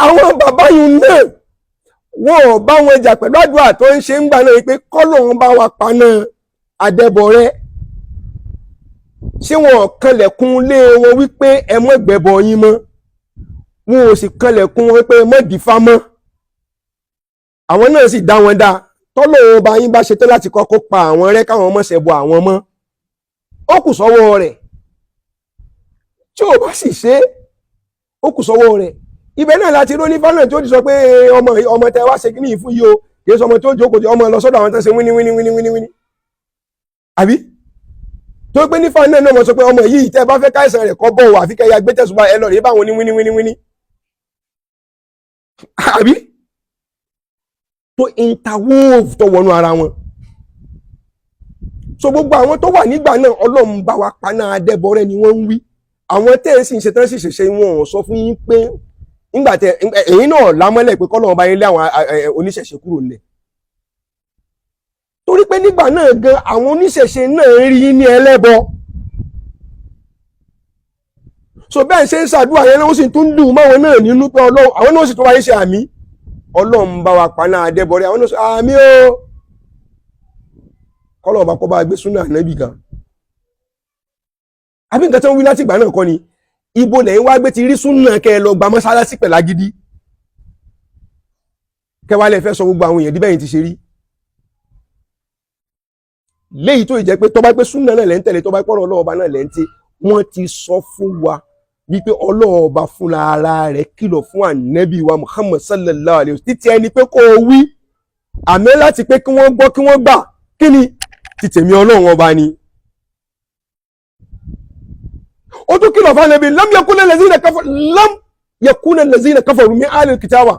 Àwọn bàbá yìí náà, wọn ò bá wọn jà pẹ̀lú àdúrà tó ń ṣe ń gbà náà pé kọ́lọ́hún bá wa paná adẹ́bọrẹ́. Ṣé wọn ò kanlẹ̀kùn lé wọn wípé ẹ mọ́ gbẹ̀bọ yín mọ́? Wọn ò sì kanlẹ̀kùn wọn pé ẹ mọ́ dìfá mọ́. Àwọn náà sì dá wọn dá. Tọ́lọ́hún ọba yín bá ṣetán láti kọ́kọ́ pa àwọn rẹ́, káwọn mọ́ ṣẹbọ àwọn mọ́, ó kù sọ́wọ́ rẹ̀. Tí ò bá sì ṣe, ó kù sọ́wọ́ rẹ̀. Ibẹ̀ náà láti róní fánà tí ó ti sọ pé ọmọ ọmọ tẹ wá ṣe kí ní fún yìí o, kì í sọ ọmọ tó jókòó tí ọmọ lọ sọ́dọ̀ àwọn tó ń ṣe wíní wíní wíní wíní wíní, àbí tó pé nífà náà náà mọ̀ sọ pé ọmọ yìí, tẹ́ bá fẹ́ káìsàn rẹ̀ kọ́ bọ̀ wà, àfi kẹ́ ya gbé tẹ̀sùbá ẹ lọ rí báwọn ní wíní wíní wíní, àbí tó interwove, tó wọnú ara wọn. So gbogbo àwọn tó wà nígbà náà, Ọlọ́run bá wa paná adẹ́bọrẹ́ ni wọ́n ń wí. Àwọn tẹ́ ẹ̀ sì ń ṣe tán sì ṣẹ̀ṣẹ̀, wọn ò sọ fún yín pé nígbà tẹ èyí náà lámọ́lẹ̀ pé kọ́lọ́run bá yín lé àwọn oníṣẹ̀ṣe kúrò nílẹ̀, torí pé nígbà náà gan, àwọn oníṣẹ̀ṣe náà ń rí yín ní ẹlẹ́bọ. So bẹ́ẹ̀ ṣe ń ṣàdúrà yẹn náà, ó sì tún dùn máwọn náà nínú pé Ọlọ́run, àwọn náà sì tún wáyé ṣe àmì, Ọlọ́run bá wa paná adẹ́bọrẹ́. Àwọn náà sọ àmì o, kọ́lọ́run bá kọ́ bá gbé súnà ànábì gan. Àbí nǹkan tó ń wí láti ìgbà náà kọ́ ni? Ibo lẹ́yìn wá gbé ti rí súnà kẹ́ ẹ lọ gba mọ́sálásí pẹ̀lú agídí, kẹwàá lẹ fẹ́ sọ gbogbo àwọn èèyàn díbẹ̀yìn ti ṣe rí léyìí, tó jẹ́ pé tó bá pé súnà náà lẹ́ ń tẹ̀lé, tó bá pọ̀rọ̀ ọlọ́ọ̀ba náà lẹ́ ń tẹ́. Wọ́n ti sọ fún wa wípé ọlọ́ọ̀ba fúnra ara rẹ̀ kìlọ̀ fún ànẹ́bí wa Muhammad sallallahu alayhi wa sallam, títí ẹni pé kó o wí àmì láti pé kí wọ́n gbọ́, kí wọ́n gbà, kí ni ti tèmi Ọlọ́run ọba ni. Ó tún kìlọ̀ fún ànẹ́bí, lam yakuna lazina kafaru, lam yakuna lazina kafaru min ahlil kitaba.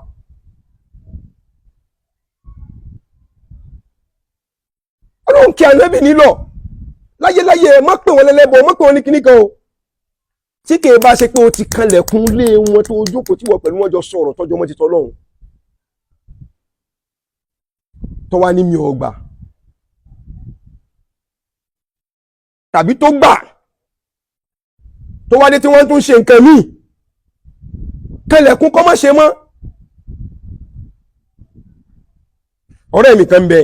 Ọlọ́run kí ànẹ́bí nílọ̀ láyéláyé, ẹ má pè wọ́n lẹ́lẹ́bọ̀, má pè wọ́n ní kíní kan o, tí kìí bá ṣe pé o ti kanlẹ̀kùn lé wọn, tó jókòó tí wọ́n pẹ̀lú wọn jọ sọ̀rọ̀ tọ́jọ́ mọ́ ti tọ́lọ́hún, tó wá ní mi ò gbà, tàbí tó gbà, tó wá dé tí wọ́n tún ṣe nǹkan míì, kanlẹ̀kùn kọ́ mọ́ ṣe mọ́. Ọ̀rẹ́ mi kan ń bẹ,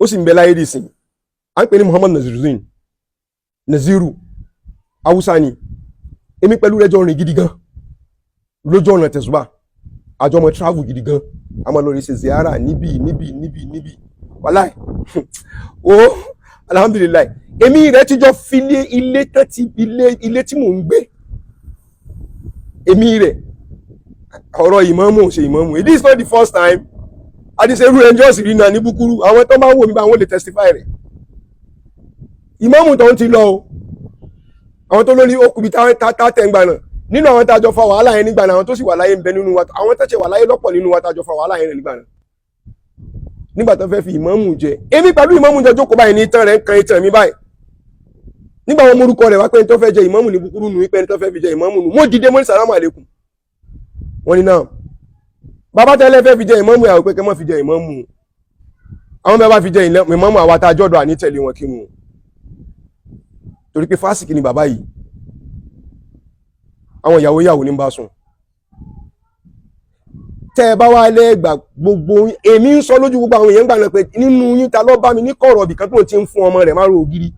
ó sì ń bẹ láyé dìsìn, à ń pè ní Muhammad Naziruddin Naziru, Haúsá ni. Èmi pẹ̀lú rẹ̀ jọ rìn gidi gan lójú ọ̀nà tẹ̀sùbà, àjọ ọmọ travel gidi gan, a máa lọ rí ṣe ziara níbí níbí níbí níbí. Wàláì o, alhamdulilayi, èmi rẹ̀ ti jọ filé ilé tán ti ilé ilé tí mò ń gbé. Èmi rẹ̀ ọ̀rọ̀ ìmámù ṣe ìmámù, it is not the first time adiseru ẹjọ́ sì rí náà ní búkúrú. Àwọn tó máa ń wò mí bá wọn lè testify rẹ̀. Ìmámù tó ń ti lọ o, àwọn tó lórí okùnbi tá tẹ̀ ń gbà náà, nínú àwọn tá a jọ fa wàhálà yẹn nígbà náà, àwọn tó sì wà láyé ń bẹ nínú wa, àwọn tó ṣe wà láyé lọ́pọ̀ nínú wa tá a jọ fa wàhálà yẹn nígbà náà, nígbà tó fẹ́ fi ìmámù jẹ. Èmi pẹ̀lú ìmámù jọ jókòó báyìí, ní ìtàn rẹ̀ ń kan ìtàn mi báyìí. Nígbà wọn morúkọ rẹ̀ wá pé ẹni tó fẹ́ jẹ ìmámù ní búkúrú nù, pé ẹni tó fẹ́ fi jẹ ìmámù nù, mo dìde, mo ní sàlámù àlékún. Wọ́n ní náà bàbá tẹ́lẹ̀ fẹ́ fi jẹ ìmámù yàwó pé kẹ́ mọ́ fi jẹ ìmámù. Àwọn bẹ́ẹ̀ bá fi jẹ ìmámù, àwa tá a jọ́dọ̀ àní tẹ̀lé wọn kírun, torí pé fásìkì ni bàbá yìí, àwọn ìyàwó ìyàwó ní bá sùn. Tẹ́ ẹ bá wá lẹ́gbà gbogbo, èmi ń sọ lójú gbogbo àwọn èèyàn gbà náà pé nínú yín, ta ló bá mi ní kọ̀rọ̀ ibì kan tó ti ń fún ọmọ rẹ̀ márùn ògiri,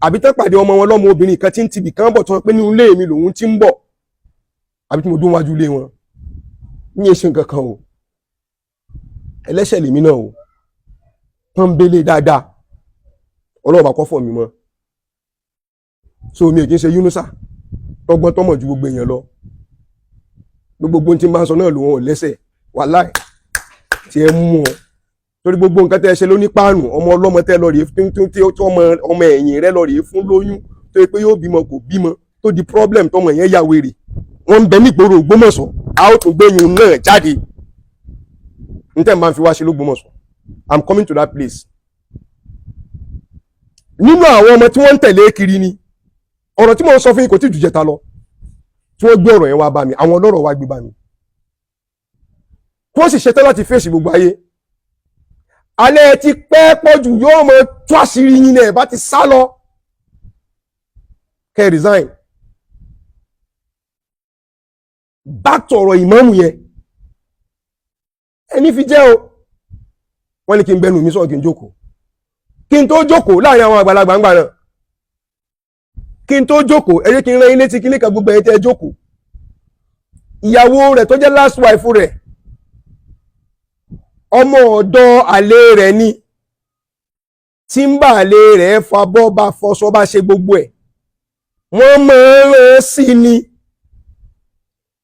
àbí tán pàdé ọmọ wọn lọ́mọ obìnrin kan tí ń tibì kan bọ̀, tó pé nínú ilé mi lòun ti ń bọ̀, àbí tí mo dún wájú ilé wọn ní èsì nǹkan kan o. Ẹlẹ́ṣẹ̀ lèmi náà o, pọ́nbélé dáadáa, ọlọ́ọ̀bà kọ́ fọ̀ mi mọ́. So mi ò kí ń ṣe Yunusa tọgbọ́n tọmọ̀ ju gbogbo èèyàn lọ. Gbogbo tí n bá ń sọ náà lòun ò lẹ́sẹ̀. Wàláì tí ẹ mú ọ, torí gbogbo nǹkan tẹ́ ẹ ṣe ló ní páànù. Ọmọ ọlọ́mọ tẹ́ lọ rèé tí ọmọ ẹ̀yìn rẹ lọ rèé fún lóyún, tó yẹ pé yóò bímọ, kò bímọ, tó di problem, tọmọ yẹn ya wèrè, wọ́n ń bẹ nígboro Ògbómọ̀ṣọ́. A ó tún gbẹ̀yìn náà jáde n tẹ́ ń bá ń fi wá ṣe l'Ógbómọ̀ṣọ́. I'm coming to that place. Nínú àwọn ọmọ tí wọ́n ń tẹ̀lé kiri ni ọ̀rọ̀ tí mo ń sọ fún yín, kò tí jù jẹta lọ tí wọ́n gbé ọ̀rọ̀ yẹn wá bá mi. Àwọn ọlọ́rọ̀ wá gbé bá mi, kí wọ́n sì ṣetán láti fèsì gbogbo ayé. Alẹ́ ti pẹ́ pọ̀ jù, yóò mọ tú àṣírí yín náà bá ti sá lọ, kẹ́ resign. Back to ọ̀rọ̀ ìmáàmù yẹn, ẹni fi jẹ́ o. Wọ́n ní kí n gbẹnu mi sọ̀rọ̀, kí n jókòó. Kí n tó jókòó láàrin àwọn àgbàlagbà ńgbà náà, kí n tó jókòó, ẹ jẹ́ kí n rán yín létí kíní kan. Gbogbo ẹ̀yin tẹ́ ẹ jókòó, ìyàwó rẹ̀ tó jẹ́ last wife rẹ̀, ọmọ ọ̀dọ̀ àlè rẹ̀ ni, tí ń bá àlè rẹ̀ fabọ́, bá fọṣọ, bá ṣe gbogbo ẹ̀. Wọ́n máa ń rán sí ni.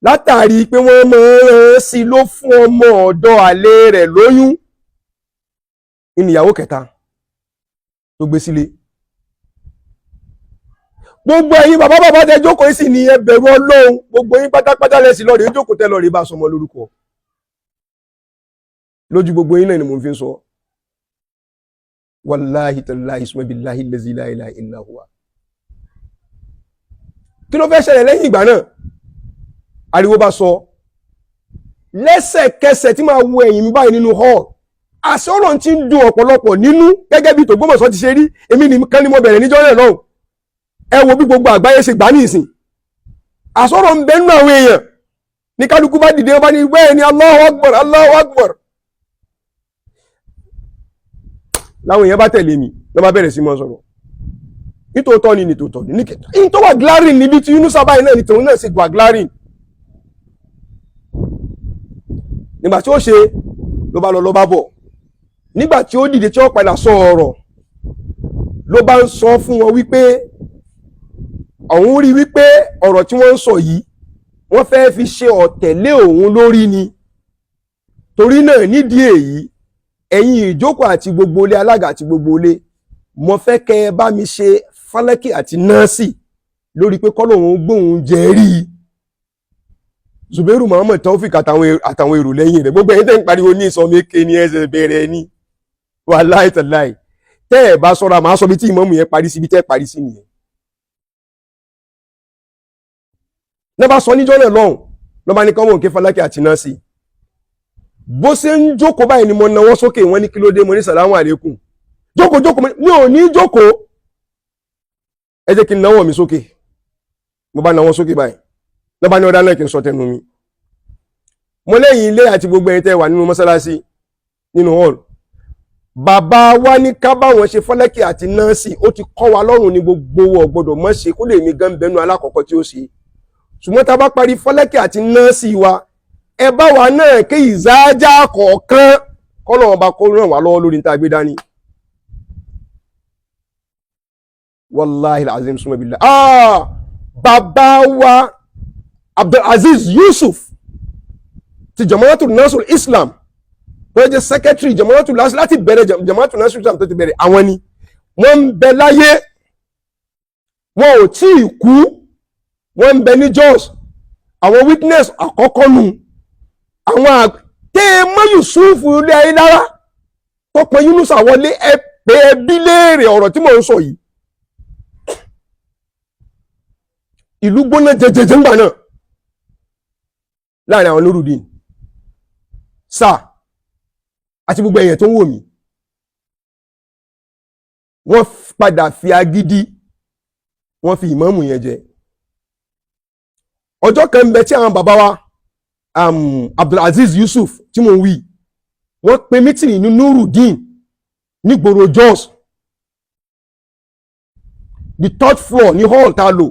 Látàrí pé wọ́n máa ń rán sí, ló fún ọmọ ọ̀dọ̀ àlè rẹ̀ lóyún. Ìníyàwó kẹta tó gbé sílé. Gbogbo ẹ̀yin bàbá bàbá tẹ jókòó sí ni, ẹ bẹ̀rù Ọlọ́run. Gbogbo yín pátápátá lẹ́sìn lọ́ọ̀rẹ́ jókòó tẹ lọ́ọ̀rẹ́ bá sọmọ lórúkọ. Lójú gbogbo yín náà ni mo fi ń sọ. Wàláhi tàláhi summa billahi allazi la ilaha illa huwa. Kí ló fẹ́ ṣẹlẹ̀ lẹ́yìn ìgbà náà? Ariwo bá sọ lẹ́sẹ̀kẹsẹ̀ tí máa wo ẹ̀yìn mi báyìí nínú hall, àṣẹ ọ̀rọ̀ tí ń dùn ọ̀pọ̀lọpọ̀ nínú gẹ́gẹ́ bí tÒgbómọ̀ṣọ́ ti ṣe rí. Èmi nìkan ni mo bẹ̀rẹ̀ níjọ́ náà lọ́hùn. Ẹ wo bí gbogbo àgbáyé ṣe gbà ní ìsìn. Àsọ̀rọ̀ ń bẹ nínú àwọn èèyàn ní kálukú bá dìde, bá ní bẹ́ẹ̀ ni, Allahu Akbar, Allahu Akbar. Láwọn èèyàn bá tẹ̀lé mi, lọ́ bá bẹ̀rẹ̀ sí mọ́ sọ̀rọ̀. Nítòótọ́ ni, nítòótọ́ ni, ní tó wà glaring níbi tí Yunusa báyìí náà ni tòun náà sì wà glaring. Nígbà tí ó ṣe ló bá lọ, ló bá bọ̀. Nígbà tí ó dìde tí ó padà sọ ọ̀rọ̀, ló bá ń sọ fún wọn wípé òun rí wípé ọ̀rọ̀ tí wọ́n ń sọ yìí, wọ́n fẹ́ fi ṣe ọ̀tẹ̀ lé òun lórí ni. Torí náà, nídìí èyí, ẹ̀yin ìjókòó àti gbogbo ilé, alága àti gbogbo ilé, mo fẹ́ kẹ́ ẹ bá mi ṣe fálákì àti nọ́ọ̀sì lórí pé kọ́lọ́hún gbóhùn jẹ́ rí Zubairu Muhammad Taofik àtàwọn èrò lẹ́yìn rẹ̀. Gbogbo ẹ̀yin tẹ́ ń pariwo ní ìsọmẹ́kẹ́ ní ẹsẹ̀ bẹ̀rẹ̀ ní, wàláì tàláì, tẹ́ ẹ̀ bá sọ́ra, màá sọ bí tí ìmáàmù yẹn parí sí, ibi tẹ́ ẹ̀ parí sí nìyẹn. Náà bá sọ níjọ́ náà lọ́hùn, lọ́ bá ní kọ́ mọ̀ kí fálákì àti nọ́ọ̀sì. Bó ṣe ń jókòó báyìí ni mo nawọ́ sókè. Wọ́n ní kí ló dé? Mo ní sàlámù àlékún. Jókòó, jókòó. Mi ò ní jókòó, ẹ jẹ́ kí n nawọ́ mi sókè. Mo bá nawọ́ sókè báyìí, lọ́ bá ní ọ̀dá náà kí n sọ tẹnu mi. Mo lẹ́yìn ilé àti gbogbo ẹ̀yin tẹ́ wà nínú mọ́sálásí, nínú hall, bàbá wa ní ká bá wọn ṣe fọ́lẹ́kì àti nọ́ọ̀sì. Ó ti kọ́ wa lọ́rùn ní gbogbo wọ̀ gbọ́dọ̀ mọ́ ṣe kó lè mi gan bẹnu alákọ̀ọ́kọ́ tí ó ṣe. Ṣùgbọ́n tá a bá parí fọ́lẹ́kì àti nọ́ọ̀sì wa, ẹ bá wa náà ké ìzájá kọ̀ọ̀kan, kọ́lọ̀ ọba kó ràn wá lọ́wọ́ lórí níta gbé dání. Wàláhi azim summa billah. Ah, bàbá wa Abdulaziz Yusuf ti Jama'atul Nasrul Islam, tó jẹ́ secretary Jama'atul Nasrul láti bẹ̀rẹ̀ Jama'atul Nasrul Islam tó ti bẹ̀rẹ̀, àwọn ni wọ́n ń bẹ láyé, wọn ò tí ì kú, wọ́n ń bẹ ní Jos. Àwọn witness àkọ́kọ́ nù, àwọn àtẹ́ẹ̀mọ́ Yusuf ilé ayé lára tó pe Yunusa wọlé. Ẹ pé ẹbí léèrè ọ̀rọ̀ tí mò ń sọ yìí. Ìlú gbóná jẹjẹjẹ ńgbà náà láàrin àwọn Nurudeen sáà àti gbogbo èèyàn tó ń wò mí. Wọ́n padà fi agídí, wọ́n fi ìmáàmù yẹn jẹ. Ọjọ́ kan ń bẹ tí àwọn bàbá wa Abdulaziz Yusuf tí mo ń wí, wọ́n pe mítìnì ní Nurudeen nígboro Jos, the third floor ní hall tá a lò,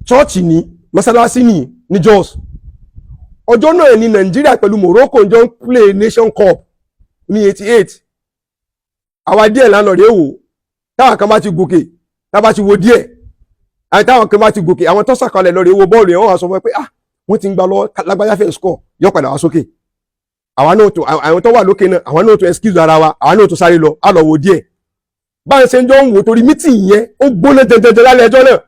church ní mọ́sálásí ní Jos. Ọjọ́ náà ní Nàìjíríà pẹ̀lú Morocco jọ ń play Nation Cup ní 88. Àwa díẹ̀ lánàá rèé wò. Táwọn kan bá ti gòkè, tá bá ti wo díẹ̀, àti táwọn kan bá ti gòkè, àwọn tó sàkalẹ̀ lọ rèé wo bọ́ọ̀lù yẹn, wọ́n wá sọ fún ẹ pé, ah, wọ́n ti ń gba lọ, lágbájá fẹ́ score, yọ padà wá sókè. Àwa náà tó, àwọn tó wà lókè náà, àwọn náà tó excuse ara wa, àwa náà tó sáré lọ, á lọ wo díẹ̀. Báyìí ṣe ń jọ ń wò, torí meeting yẹn ó gbóná jẹjẹjẹ lálẹ́ ẹjọ́ náà,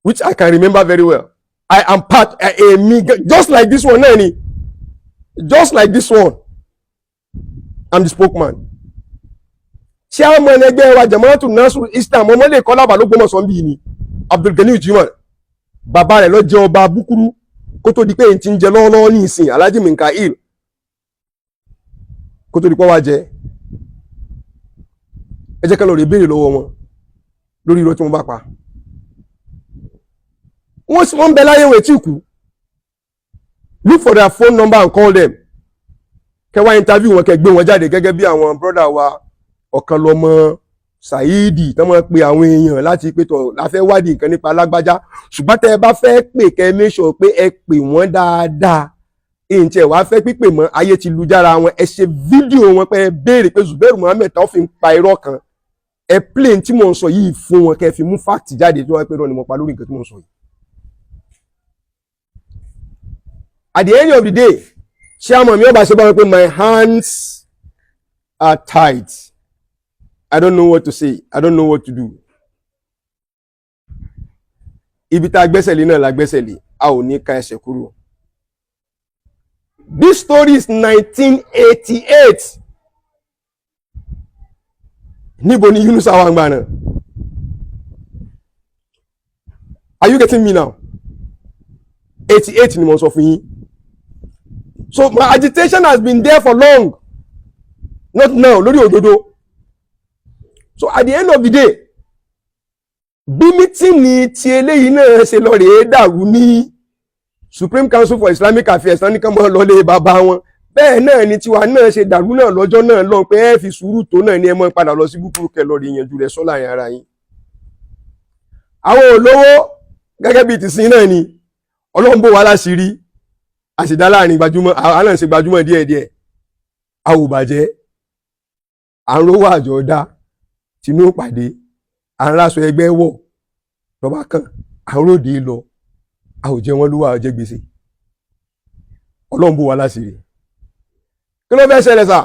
which I can remember very well. I am part èmi, just like this one náà ni, just like this one, I'm the spokesman. Chairman ẹgbẹ́ wa Jama'atu Nasrul Islam, ọmọlé kọ́lábà ló gbọ́mọ̀ sọ́n bíi ni Abdulgani Jimoh. Bàbá rẹ̀ ló jẹ́ ọba búkúrú kó tó di pé n ti ń jẹ lọ́wọ́lọ́wọ́ ní ìsìn, Alhaji Minkail, kó tó di pọ́ wá jẹ. Ẹ jẹ́ ká lọ rè béèrè lọ́wọ́ wọn lórí irọ́ tí wọ́n bá pa. Wọ́n ń bẹ láyé, wọ́n tí kú. Look for their phone number and call them. Kẹ́ wá interview wọn, kẹ́ gbé wọn jáde, gẹ́gẹ́ bí àwọn brother wa ọ̀kan lọ́mọ Saheed tán máa pe àwọn èèyàn láti pé tọ̀ la fẹ́ wádìí nǹkan nípa alágbájá. Ṣùgbọ́n tẹ́ ẹ bá fẹ́ pè, kẹ́ make sure pé ẹ pè wọ́n dáadáa. Èyí tí ẹ wàá fẹ́ pípè mọ́, ayé ti lu jára wọn. Ẹ ṣe fídíò wọn pé ẹ béèrè pé Zubairu Muhammed tó fi ń pa irọ́ kan, ẹ play tí mò ń sọ yìí fún wọn, kẹ́ fi mú fact jáde tó wá pé irọ́ ni mo pa lórí nǹkan tí mò ń sọ yìí. At the end of the day, chairman mi ò bá ṣe bá wọn pé my hands are tied, I don't know what to say, I don't know what to do. Ibi tá a gbẹ́sẹ̀ lé náà la gbẹ́sẹ̀ lé, a ò ní ká ẹsẹ̀ kúrò. This story is 1988. Níbo ni Yunusa wà ń gbà náà? Are you getting me now? 88 ni mo sọ fún yín. So my agitation has been there for long, not now, lórí òdodo. So at the end of the day, bí meeting ti eléyìí náà ṣe lọ rèé dàrú ní Supreme Council for Islamic Affairs náà ní kán mọ́ lọlé bàbá wọn, bẹ́ẹ̀ náà ni tiwa náà ṣe dàrú náà lọ́jọ́ náà lọ, pé ẹ fi sùúrù tó náà ní ẹ mọ́ padà lọ sí búkúrú kẹ lọ rí yanjú rẹ̀ sọ́lá yẹn ara yín. Àwọn olówó gẹ́gẹ́ bíi tìsín náà ni Ọlọ́run bò wá láṣìírí, àṣìdá láàrin gbajúmọ̀, àwọn náà ṣe gbajúmọ̀ díẹ̀díẹ̀, a ò bàjẹ́, à ń rówó àjọ dá tinú pàdé, à ń ráṣọ ẹgbẹ́ wọ̀ lọ́ba kan, à ń ròde lọ, a ò jẹ wọ́n lówó, a ò jẹ gbèsè. Ọlọ́run bò wá láṣìírí. Kí ló fẹ́ ṣẹlẹ̀ sà?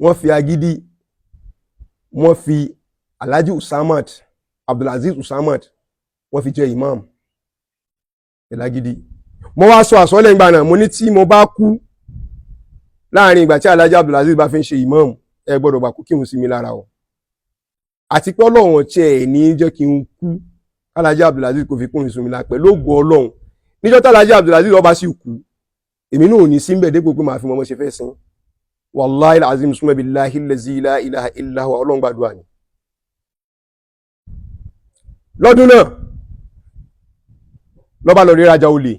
Wọ́n fi agídí, wọ́n fi Alhaji Usamat Abdulaziz Usamat, wọ́n fi jẹ imam ìlágídí. Mo wá sọ àsọlẹ̀ ìgbà náà, mo ní tí mo bá kú láàrin ìgbà tí Alhaji Abdulaziz bá fi ń ṣe imam, ẹ gbọ́dọ̀ gbà kó kírun sí mi lára o. Àti pé Ọlọ́run tiẹ̀ ní jẹ́ kí n kú Alhaji Abdulaziz kò fi kírun sí mi lára. Pẹ̀lú ògo Ọlọ́run, níjọ́ tí Alhaji Abdulaziz ọba sì kú, èmi náà ò ní sí mbẹ̀ dépò pé màá fi mọ́mọ́ ṣe fẹ́ sin. Wàláhi azim, summa billahi allazi la ilaha illa huwa, Ọlọ́run gbàdúrà ni. Lọ́dún náà lọ́ba lọ rí rajà olè,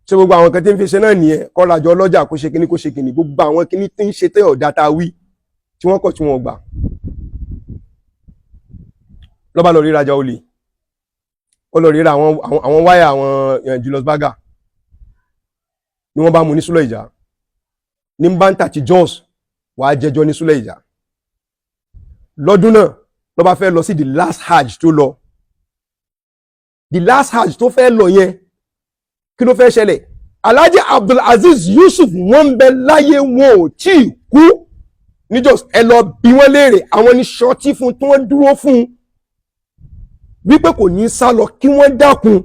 ṣé gbogbo àwọn kan tí ń fi ṣe náà nìyẹn, kọ́ rajà ọlọ́jà, kó ṣe kíní, kó ṣe kíní, gbogbo àwọn kíní tí ń ṣe tẹ́ ọ̀dà tá a wí tí wọ́n kọ̀ tí wọ́n gbà. Lọ́ba lọ rí rajà olè, ó lọ rí ra àwọn wáyà, àwọn Julius Berger, ni wọ́n bá mú ní Súlẹ̀ Ìjà ní báńtà tí Jos wàá jẹjọ́ ní Súlẹ̀ Ìjà. Lọ́dún náà ló bá fẹ́ lọ sí the last hajj tó lọ, the last hajj tó fẹ́ lọ yẹn, kí ló fẹ́ ṣẹlẹ̀? Alhaji Abdulaziz Yusuf, wọ́n ń bẹ láyé, wọn ò tí ì kú ní Jos. Ẹ lọ bí wọ́n léèrè, àwọn ní ṣọtí fún tí wọ́n dúró fún wípé kò ní sá lọ, kí wọ́n dákun,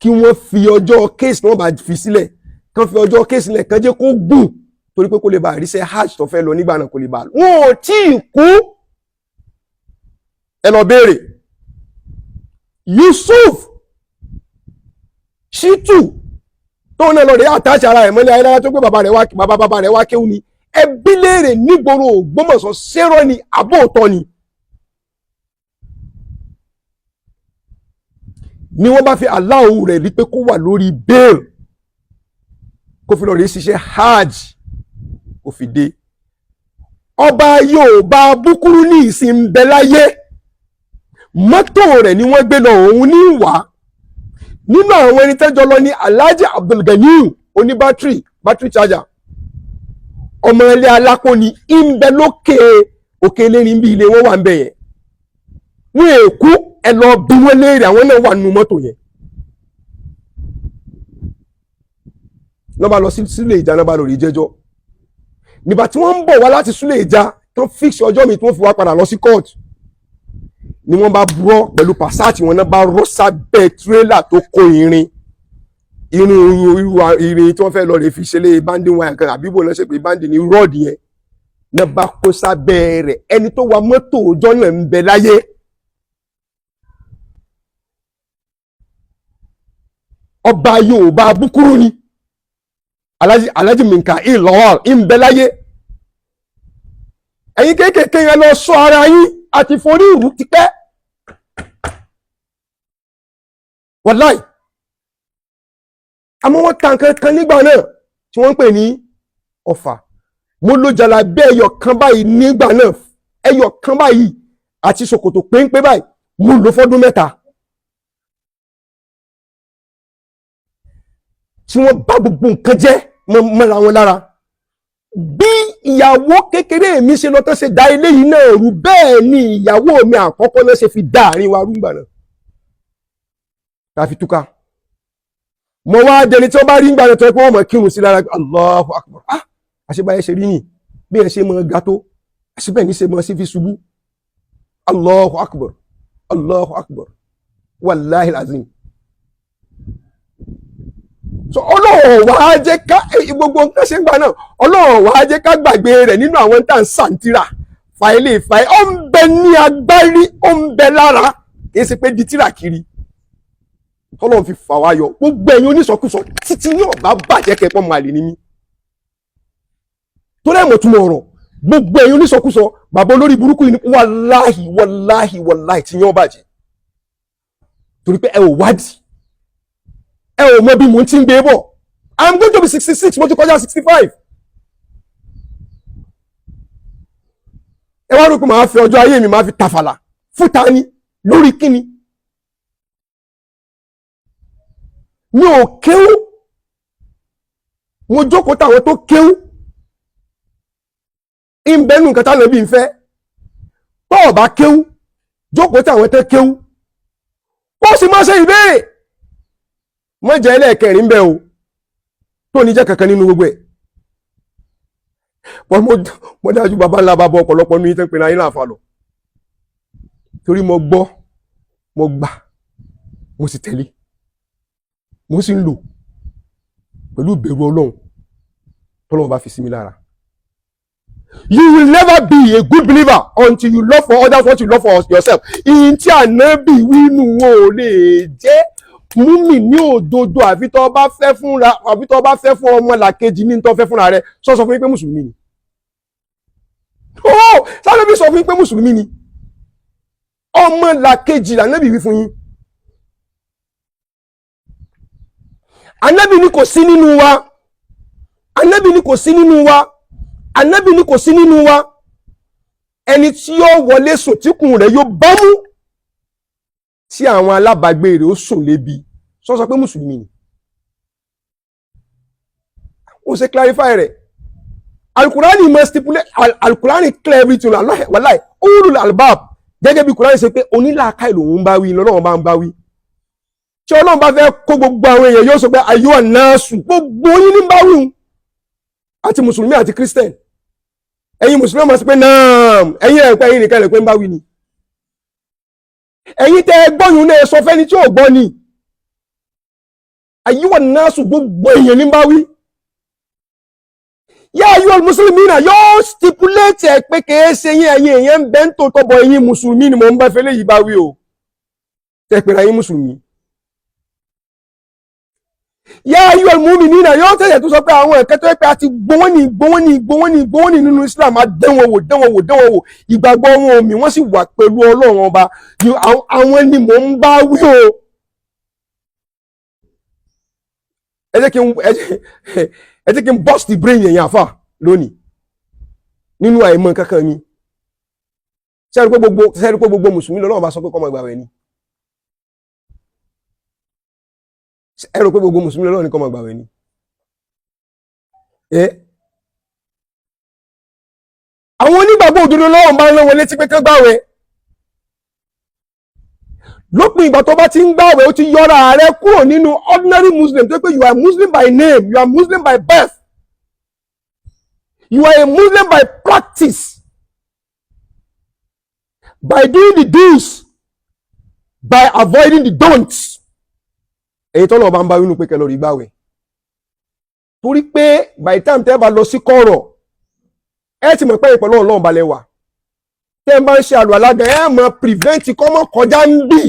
kí wọ́n fi ọjọ́ case náà bá fi sílẹ̀, kán fi ọjọ́ case sílẹ̀, kán jẹ́ kó gùn, torí pé kó lè bá àríṣẹ́ hajj tó fẹ́ lọ nígbà náà, kó lè bá. Wọn ò tí ì kú, ẹ lọ béèrè. Yusuf Shitu tóun náà lọ rí àtàṣe ara ẹ̀ mọ́lẹ̀ ayélujára tó gbé bàbá rẹ̀ wá, bàbá bàbá rẹ̀ wá kéwú ni. Ẹbí léèrè nígboro Ògbómọ̀ṣọ́, ṣérọ́ ni àbóòtọ́ ni? Ni wọ́n bá fi aláwo rẹ̀ rí pé kó wà lórí bail, kó fi lọ rí ṣiṣẹ́ hajj, kó fi dé. Ọba Yorùbá Búkúrú ní ìsìn bẹ láyé, mọ́tò rẹ̀ ni wọ́n gbé lọ, òun ní wá. Nínú àwọn ẹni tẹ́jọ lọ ní Alhaji Abdulganiyu oní battery charger, ọmọ ilé alápò ní ìbẹ lókè òkè lérin bí ilé wọn wà ń bẹ yẹn. Wọn èkú, ẹ lọ bí wọn léèrè, àwọn náà wà nínú mọ́tò yẹn. Lọ́ bá lọ sí Súlè Ìjà náà, bá lọ rí jẹ́jọ́. Nígbà tí wọ́n ń bọ̀ wá láti Súlè Ìjà tán, fix ọjọ́ mi tí wọ́n fi wá padà lọ sí court, ni wọ́n bá rọ́ pẹ̀lú pàṣáàtì wọn náà, bá rọ́ sábẹ́ tírélà tó kó irin irin irú irin tí wọ́n fẹ́ lọ rè fi ṣẹlẹ̀ banding wire kan, àbí bò náà ṣe pé banding ní rọ́ọ̀dì yẹn náà, bá kó sábẹ́ rẹ̀. Ẹni tó wa mọ́tò ọjọ́ náà ń bẹ láyé. Ọba Yorùbá Búkúrú ni Alhaji Minkail Lawal ń bẹ láyé. Ẹ̀yin kéékèèké yẹn, lọ sọ ara yín àti forí ìrú tipẹ́. Wàláì. Àmọ́ wọ́n ta nǹkan kan nígbà náà tí wọ́n ń pè ní ọfà. Mo lo jàlábí ẹyọ kan báyìí nígbà náà, ẹyọ kan báyìí àti ṣòkòtò péńpé báyìí, mo lò fọ́dún 3 tí wọ́n bá gbogbo nǹkan jẹ́ mọ́ra wọn lára. Bí ìyàwó kékeré mi ṣe lọ tán ṣe dá ilé yìí náà rú, bẹ́ẹ̀ ni ìyàwó mi àkọ́kọ́ náà ṣe fi dá àárín wa rú ńgbà náà tá fi túká. Mo wá dẹni tí wọ́n bá rí ńgbà náà tó yẹ pé wọ́n mọ̀ kírun sí lára, Allahu Akbar, ah, àṣebáyé ṣe rí nì bí ẹ ṣe mọ ga tó, àṣebáyé ní ṣe mọ sí fi ṣubú. Allahu Akbar, Allahu Akbar, wàláhì azim. So Ọlọ́run wàá jẹ́ ká gbogbo nǹkan ṣe ń gbà náà, Ọlọ́run wàá jẹ́ ká gbàgbé rẹ̀ nínú àwọn tá à ń sàǹtìrà fàìlè fàìlè. Ó ń bẹ ní agbárí, ó ń bẹ lára, kì í ṣe pé di tírà kiri. Tọ́lọ́run fi fà wá yọ. Gbogbo ẹ̀yin onísọkúsọ títí ní ọ̀bá bàjẹ́ kẹ́pọ̀ mọ́ àlè ní mí torí ẹ̀mọ̀ túmọ̀ ọ̀rọ̀. Gbogbo ẹ̀yin onísọkúsọ, bàbá olórí burúkú yìí, wàláhì wàláhì wàláhì tí yẹn bàjẹ́, torí pé ẹ ò wádìí, ẹ ò mọ bí mò ń ti ń gbé bọ̀. I'm going to be 66, mo ti kọjá 65. Ẹ wá rò pé màá fi ọjọ́ ayé mi, màá fi tàfàlà fún ta ni lórí kíni? Mi ò kéwú, mo jókòó táwọn tó kéwú ń bẹnu nǹkan táwọn ẹbí ń fẹ́. Tó o bá kéwú, jókòó táwọn tó kéwú, kó o sì máa ṣe ìbéèrè. Mọ́ jẹ́ ẹlẹ́ẹ̀kẹrin bẹ́ẹ̀ o, tó ní jẹ́ kankan nínú gbogbo ẹ̀. Mo dájú bàbá ńlá bàbá ọ̀pọ̀lọpọ̀ ní ìtàn pinna ayé láǹfà lọ, torí mo gbọ́, mo gbà, mo sì tẹ̀lé, mo sì ń lò pẹ̀lú ìbẹ̀rù Ọlọ́run tọ́lọ́run bá fi sí mi lára. You will never be a good believer until you love for others what you love for yourself. Ìyìn tí ànábì wínú wọn ò lè jẹ́ múmi ní òdodo àfi tó bá fẹ́ fúnra, àfi tó bá fẹ́ fún ọmọ làkejì ní tó fẹ́ fúnra rẹ̀. Sọ fún yín pé mùsùlùmí ni. Ó sáré bí sọ fún yín pé mùsùlùmí ni ọmọ làkejì lànábì wí fún yín. Ànábì ní kò sí nínú wa, ànábì ní kò sí nínú wa, ànábì ní kò sí nínú wa ẹni tí yóò wọlé sùn tíkùn rẹ̀ yóò bámú, tí àwọn alábàágbé rẹ̀ ó sùn lébi. Sọ pé mùsùlùmí ni. Ó ṣe clarify rẹ̀. Alukurani must stipulate, alukurani clear everything. Wàláì ulul albab, gẹ́gẹ́ bí kurani ṣe pé onílàákàyè lòun bá wí, lọ́lọ́run bá ń bá wí. Tí Ọlọ́run bá fẹ́ kó gbogbo àwọn èèyàn, yóò sọ pé ayọ́ ànáṣù, gbogbo yín ní bá wí, àti mùsùlùmí àti christian. Ẹ̀yin mùsùlùmí máa sọ pé naam, ẹ̀yin ẹ̀pẹ́ ẹ̀yin nìkan ẹ̀pẹ́ ń bá wí ni. Ẹ̀yin tẹ́ gbọ́yùn náà sọ fẹ́ni tí ò gbọ́ ni. Ayọ́ ànáṣù, gbogbo èèyàn ní bá wí. Yá ayọ́ mùsùlùmí náà yóò stipulate ẹ̀ pé kìí ṣe yín, ẹ̀yin èèyàn ń bẹ́ ń tó tọ́bọ̀, ẹ̀yin mùsùlùmí ni mò ń bá fẹ́lẹ́ yìí bá wí o, tẹ́ pẹ̀lú ẹ̀yin mùsùlùmí. Yá ayọ́ mùmínì náà yóò tẹ̀yẹ̀ tó sọ pé àwọn ẹ̀kẹ́ tó yẹ pé a ti gbowó ní gbowó ní gbowó ní gbowó ní nínú Islam, a dẹ́wọ̀n wò dẹ́wọ̀n wò dẹ́wọ̀n wò, ìgbàgbọ́ wọn omi wọ́n sì wà pẹ̀lú Ọlọ́run ọba, àwọn ni mò ń bá wí o. Ẹ jẹ́ kí n burst the brain yẹn àfà lónìí nínú àìmọ̀ kankan mi. Sẹ́rí pé gbogbo mùsùlùmí lọ́lọ́run bá sọ pé kó máa gbààwẹ̀ ni? Ẹ rò pé gbogbo mùsùlùmí lọ́lọ́run ní kó máa gbààwẹ̀ ni? Ẹ àwọn onígbàgbọ́ òdodo lọ́wọ́n bá ń rán wọn létí pé kán gbààwẹ̀. Lópin ìgbà tó bá ti ń gbààwẹ̀, ó ti yọra rẹ kúrò nínú ordinary Muslim, tó pé you are Muslim by name, you are Muslim by birth, you are a Muslim by practice, by doing the do's, by avoiding the don'ts. Èyí tọ́lọ̀ bá ń bá wínú pé kẹlọ rí gbààwẹ̀, torí pé by the time tẹ́ bá lọ sí kọ̀rọ̀, ẹ ti mọ̀ pé ìpẹ̀lú Ọlọ́run balẹ̀ wà. Tẹ́ ń bá ń ṣe àlùwàlá gan, ẹ mọ̀ prevent kọ́mọ́ kọjá ń bì.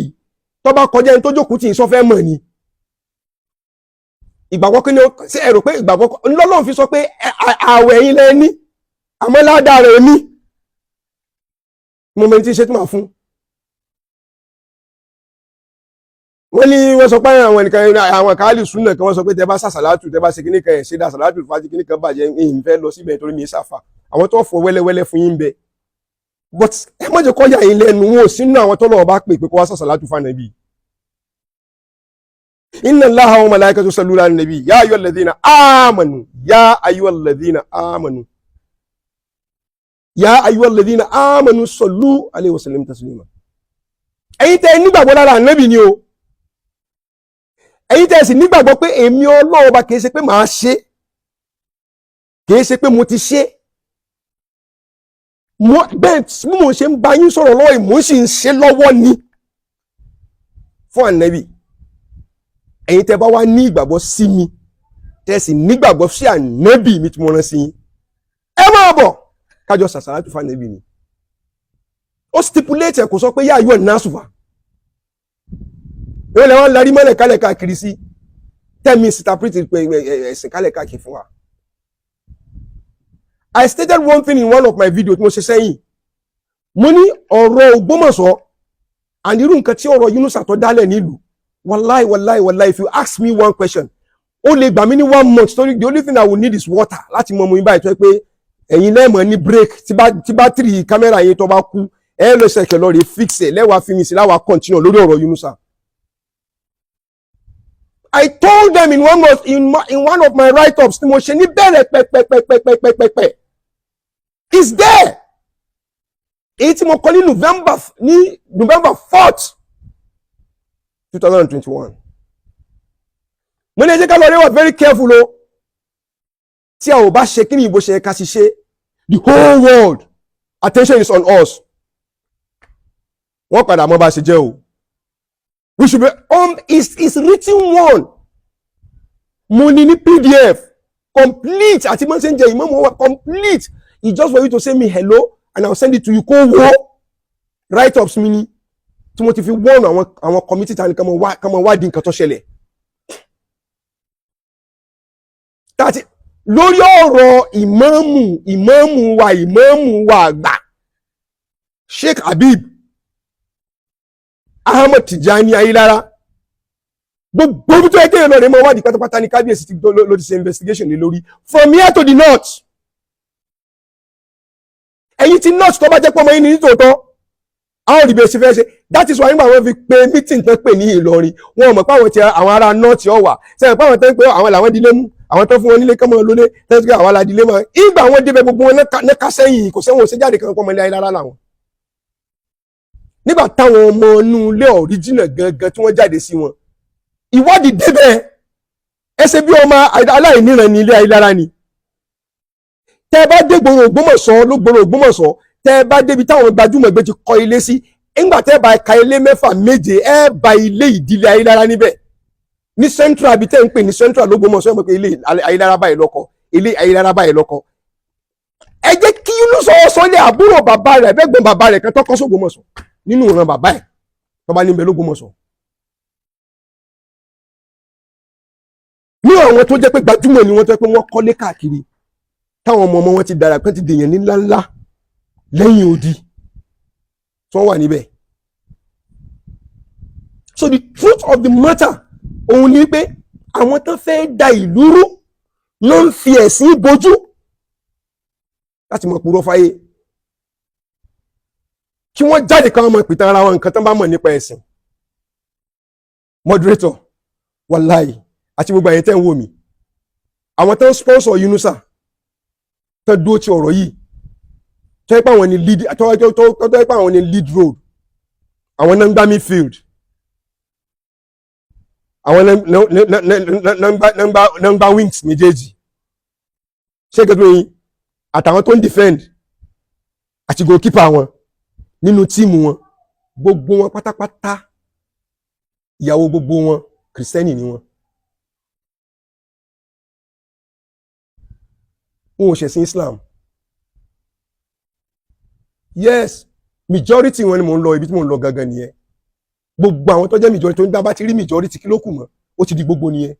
Tó bá kọjá ẹni tó jókòó tí ń sọ fẹ́ mọ̀ ni. Ìgbàgbọ́ kí ni ṣé ẹ rò pé ìgbàgbọ́ ńlọ́lọ́run fi sọ pé àwẹ̀ yín lẹ ní, àmọ́ ládàá rẹ̀ ní mo mẹ́ni tí ń ṣe tí màá fún. Wọ́n ní wọ́n sọ pé àwọn nìkan, àwọn káàlì súnà kan, wọ́n sọ pé tẹ bá sàṣàlátù, tẹ bá ṣe kíní kan, ẹ̀ ṣe dá sàlátù fàájì, kíní kan bàjẹ́. Ìyìn fẹ́ lọ síbẹ̀ torí mi ṣàfà àwọn tó fọ wẹ́lẹ́wẹ́lẹ́ fún yín bẹ. But ẹ má jẹ́ kó yà yín lẹ́nu, wọn ò sínú àwọn tọ́lọ̀ bá pè pé kó wá sàṣàlátù fún. إن الله وملائكته يصلون على النبي يا أيها الذين آمنوا يا أيها الذين آمنوا يا أيها الذين آمنوا صلوا عليه وسلموا تسليما. Ẹ̀yin tẹ́ nígbàgbọ́ lára ànábì ni o, ẹ̀yin tẹ́ sì nígbàgbọ́ pé èmi Ọlọ́run ọba, kìí ṣe pé màá ṣe, kìí ṣe pé mo ti ṣe bẹ́ẹ̀. Bí mo ṣe ń bá yín sọ̀rọ̀ lọ́wọ́, mo sì ń ṣe lọ́wọ́ ni fún ànábì. Ẹ̀yin tẹ́ bá wá ní ìgbàgbọ́ sí mi, tẹ́ sì nígbàgbọ́ sí ànábì mi tí mo rán sí yín, ẹ máa bọ̀ kájọ sàṣàlátù fún ànábì ni. Ó stipulate ẹ̀, kò sọ pé يا أيها الناس fà. Ìwé lẹ́wọ̀n larí mọ́lẹ̀ kálẹ̀ káàkiri sí tẹ́mi misinterpret ẹ̀sìn kálẹ̀ káàkiri fún wa. I stated one thing in one of my videos tí mo ṣe sẹ́yìn. Mo ní ọ̀rọ̀ Ògbómọ̀ṣọ́ and irú nǹkan tí ọ̀rọ̀ Yunusa tó dálẹ̀ nílùú, wàláì wàláì wàláì, if you ask me one question, ó lè gbà mí ní one month, torí the only thing I will need is water láti mọ ọmọ yín báyìí, tó yẹ pé ẹ̀yin lẹ́ẹ̀mọ́ ní break. Tí battery camera yín tó bá kú, ẹ lọ ṣẹ̀kẹ̀ lọ rè fix ẹ̀ lẹ́wàá, fi mi sí láwàá continue lórí ọ̀rọ̀ Yunusa. I told them in one of my write-ups tí mo ṣe ní bẹ̀rẹ̀ pẹ̀pẹ̀pẹ̀pẹ̀pẹ̀pẹ̀, is there, èyí tí mo kọ ní November 4th, 2021. Mo ní ẹ jẹ́ ká lọ rí wà very careful o. Tí a ò bá ṣe kí ni ìbò ṣe ká ṣiṣẹ́, the whole world attention is on us. Wọ́n padà mọ́ bá ṣe jẹ́ o. We should be on is written one. Mo ní ní PDF complete àti mọ́ ṣe ń jẹ ìmọ̀ wa complete. It's just for you to say me hello and I will send it to you. Kó wo write ups mi ni tí mo ti fi warn àwọn committee tani kàn mọ́ wádìí nǹkan tó ṣẹlẹ̀ tàti lórí ọ̀rọ̀ ìmáàmù wa àgbà, Sheikh Habib Ahmed Tijani Ayilara. Gbogbo ibi tó yẹ kéèyàn lọ rè mọ wádìí pátápátá ní kábíyèsí ti ló ti ṣe investigation lé lórí, from here to the north. Ẹ̀yin tí north, tó bá jẹ́ pé ọmọ yín ní nítòótọ́, àwọn òdìbò ṣe fẹ́ ṣe. That is why nígbà wọn fi pe meeting tán pè ní Ìlọrin, wọn mọ̀ pé àwọn ti àwọn ará north ọ̀ wà sẹ́yìn, pé àwọn tó ń pè àwọn làwọn dílé mú, àwọn tó fún wọn nílé kọ́mọ lólé tẹ́sí pé àwọn aládìlé mọ́. Ìgbà wọn débẹ̀, gbogbo wọn náà ká sẹ́yìn, kò sẹ́wọ̀n ṣe jáde kankan pọ́nmọlé Ayélára làwọn. Nígbà táwọn ọmọ inú ilé original gangan tí wọ́n jáde sí wọn, ìwádìí débẹ̀, ẹsẹ̀ bí ọmọ aláìníran ní ilé Ayélára ni. Tẹ́ bá dé gbòòrò Ògbómọ̀ṣọ́, ló gbòòrò Ògbómọ̀ṣọ́, tẹ́ bá débi táwọn gbajúmọ̀ gbé ti kọ́ ilé sí, ńgbà tẹ́ bá ka ilé mẹ́fà, méje, ẹ bá ilé ìdílé Ayélára níbẹ̀ ní central. Àbí tẹ́ ń pè ní central l'Ógbómọ̀ṣọ́, ẹ mọ̀ pé ilé Ayélára báyìí lọ́kọ, ilé Ayélára báyìí lọ́kọ. Ẹ jẹ́ kí Yunus sọ ilé àbúrò bàbá rẹ̀, bẹ́gbọ̀n bàbá rẹ̀ kan tọ́kọ́ sógbómọ̀ṣọ́ nínú ìran bàbá ẹ̀ tó bá níbẹ̀ l'Ógbómọ̀ṣọ́, ní àwọn tó jẹ́ pé gbajúmọ̀ ni wọ́n, tó jẹ́ pé wọ́n kọ́lé káàkiri, táwọn ọmọ ọmọ wọn ti dára pé ti dèèyàn ní ńláńlá lẹ́yìn odi tí wọ́n wà níbẹ̀. So the truth of the matter òun ni pé àwọn tó fẹ́ da ìlú rú ló ń fi ẹ̀sìn bojú láti mọ̀ purọ́ fáyé, kí wọ́n jáde káwọn mọ̀ pìtàn ara wọn, nǹkan tán bá mọ̀ nípa ẹ̀sìn. Moderator, wàláì, àti gbogbo àyè tẹ́ ń wò mí, àwọn tó ń sponsor Yunusa, tó dúró ti ọ̀rọ̀ yìí, tó yẹ pé àwọn ni lead, tó yẹ pé àwọn ni lead road, àwọn náà ń gbá midfield, àwọn náà ń gbá wings méjèèjì, ṣé kẹ́tọ́ yín, àtàwọn tó ń defend àti goalkeeper wọn nínú team wọn, gbogbo wọn pátápátá, ìyàwó gbogbo wọn Kìrìsìtẹ́nì ni wọn. Wọn ò ṣẹ̀sìn Islam. Yes, majority wọn ni mò ń lọ. Ibi tí mò ń lọ gangan nìyẹn. Gbogbo àwọn tó jẹ́ majority, tó ń bá ti rí majority, kí ló kù mọ́? Ó ti di gbogbo nìyẹn.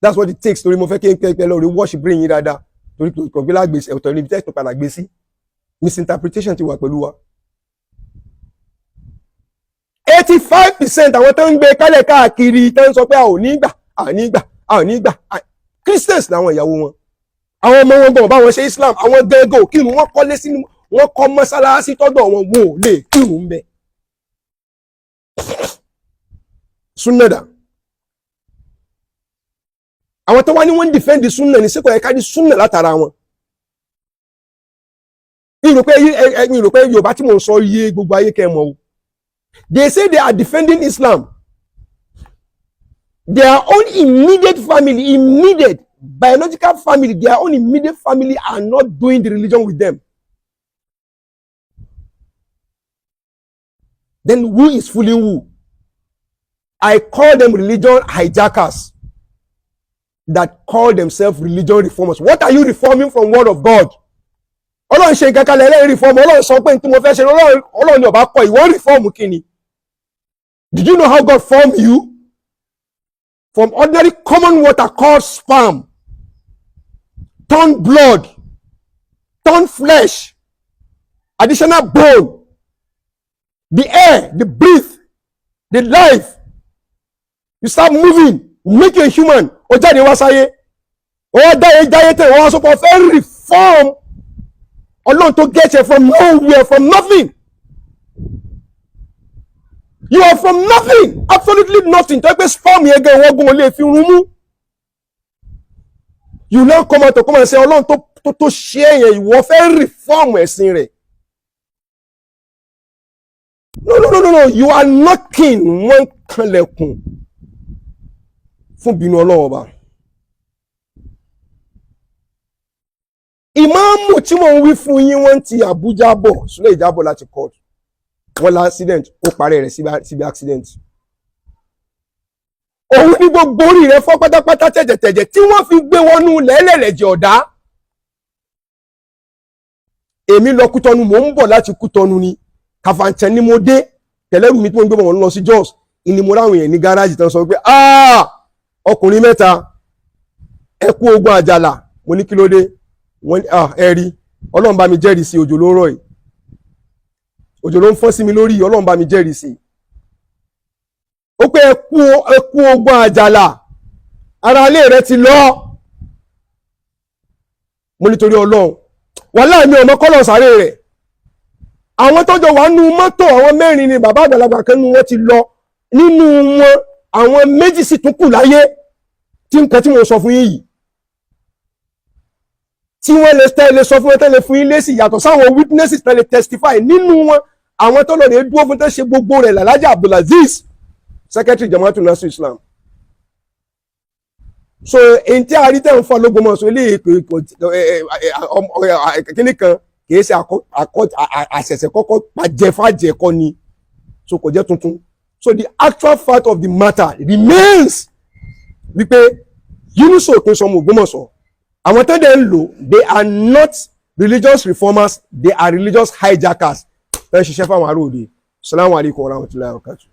That's what it takes, torí mo fẹ́ kí n pẹ́ lọ rí wash brain yín dáadáa, torí kò gbé lágbè ọ̀tọ̀ níbi tẹ́sítọ̀ padà gbé sí. Misinterpretation ti wà pẹ̀lú wa. 85% àwọn tó ń gbé kálẹ̀ káàkiri, tó ń sọ pé a ò ní gbà, a ò ní gbà, a ò ní gbà, Christians làwọn ìyàwó wọn, àwọn ọmọ wọn gan bá wọn ṣe Islam. Àwọn gẹ́gẹ́ ò kírun. Wọ́n kọ́lé sínú, wọ́n kọ́ mọ́sálásí tọ́dọ̀ wọn, wọn ò lè kírun ń bẹ̀. Súnà dà? Àwọn tó wá ní wọ́n ń defend súnà ní síkọ̀ ẹ̀ka ní súnà látara wọn. Ìrò pé ìrò pé Yorùbá tí mò ń sọ yé gbogbo ayé kẹ́ ẹ mọ̀ o. They say they are defending Islam. Their own immediate family, immediate biological family, their own immediate family are not doing the religion with them. Then who is fooling who? I call them religion hijackers that call themselves religion reformers. What are you reforming from word of God? Ọlọ́run ṣe nǹkan kalẹ̀, ẹlẹ́rìí reform. Ọlọ́run sọ pé tí mo fẹ́ ṣe, Ọlọ́run ni ọba kọ ìwọ reform kí ni? Did you know how God formed you? From ordinary common water called sperm, turn blood, turn flesh, additional bone, the air, the breath, the life. You start moving, make you a human. Ó jáde wá sáyé, ó wá dáyé jáyé tẹ̀, wọ́n wá sọ pé ó fẹ́ reform Ọlọ́run tó get you from nowhere, from nothing. You are from nothing, absolutely nothing. Tó yẹ pé sperm yẹn gan, wọ́n gún, wọn lè fi rún mú. You now come out to come and say Ọlọ́run tó ṣe é yẹn, ìwọ fẹ́ reform ẹ̀sìn rẹ̀. No, no, no, no, no, you are knocking. Wọ́n kanlẹ̀kùn fún bínú Ọlọ́run Ọba. Ìmáàmù tí mò ń wí fún yín, wọ́n ti Àbújá bọ̀, Súlẹ̀ ìjábọ̀ láti court. Wọ́n la accident, ó parẹ́ rẹ̀ síbi accident. Òun ní gbogbo orí rẹ̀ fọ́ pátápátá, tẹ̀jẹ̀tẹ̀jẹ̀, tí wọ́n fi gbé wọnú lẹ́lẹ̀lẹ̀jẹ̀ ọ̀dá. Èmi lọ Kútọ́nù, mò ń bọ̀ láti Kútọ́nù ni, Kàfàǹchẹ̀ ni mo dé tẹ̀lẹ́rù mi tí mo ń gbé bọ̀, wọ́n lọ sí Jos. Ìní mo ráwọn èèyàn ní gáràjì tán sọ pé, "Ah, ọkùnrin mẹ́ta, ẹ kú ogun àjàlá." Mo ní, "Kí ló dé?" Wọ́n ní, "Ah, ẹ rí, Ọlọ́run bá mi jẹ́rìí sí, òjò ló ń rọ̀ yìí, òjò ló ń fọ́n sí mi lórí, Ọlọ́run bá mi jẹ́rìí sí." Ó pé, "Ẹ kú ogun àjàlá, ara ilé rẹ ti lọ." Mo nítorí Ọlọ́run, wàhálà mi, ọmọ kọ́lọ̀ sáré rẹ̀. Àwọn tó jọ wà nínú mọ́tò, àwọn mẹ́rin ni. Bàbá àgbàlagbà kan nínú wọn ti lọ nínú wọn, àwọn méjì sì tún kù láyé. Tí nǹkan tí mo sọ fún yín yìí, tí wọ́n lè tẹ́lẹ̀ sọ fún wọn, tẹ́lẹ̀ fún yín lésì, yàtọ̀ sáwọn witnesses tẹ́lẹ̀ testify nínú wọn, àwọn tó lọ rè dúró fún, tẹ́ ṣe gbogbo rẹ̀, Alhaji Abdulaziz, secretary Jama'atu Nasir Islam. So èyí tí a rí tẹ́ ń fọ́ lÓgbómọ̀ṣọ́, eléyìí kíní kan kìí ṣe àṣẹ̀ṣẹ̀ kọ́kọ́ pàjẹ́fàjẹ́ kọ́ ni, so kò jẹ́ tuntun. So the actual fact of the matter remains wípé Yunusa kì í sọmọ Ògbómọ̀ṣọ́. Àwọn tó dẹ̀ ń lò, they are not religious reformers, they are religious hijackers. Fẹ́ ṣiṣẹ́ fáwọn ará òde. Salamu alaykum wa rahmatulahi wa barakatuh.